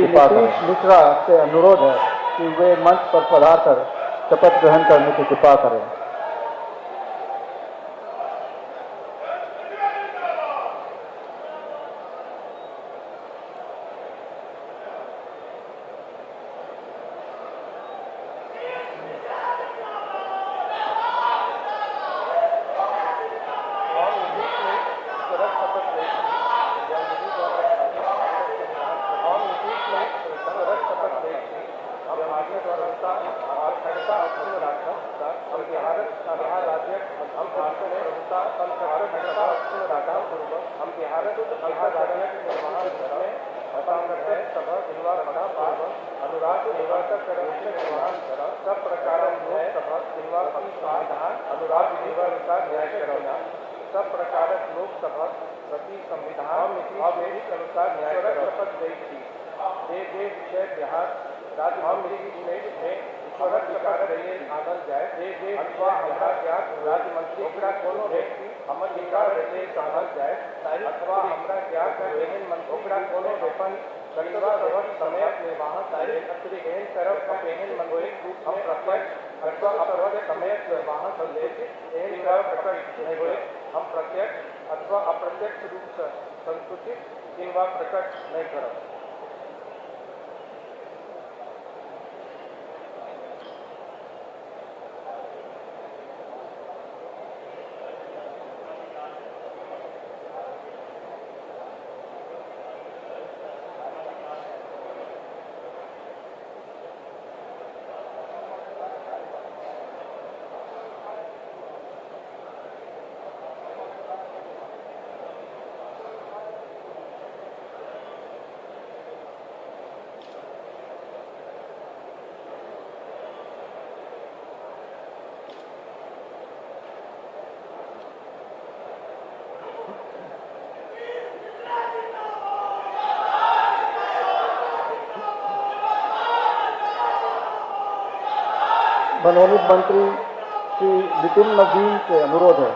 कृपा करें। नीतीश मिश्रा से अनुरोध है कि वे मंच पर पधारकर शपथ ग्रहण करने की कृपा करें। हम प्रत्यक्ष अथवा अप्रत्यक्ष रूप से संकुचित किंवा प्रकट नहीं करब। मनोनीत मंत्री श्री नितिन नवीन से अनुरोध है।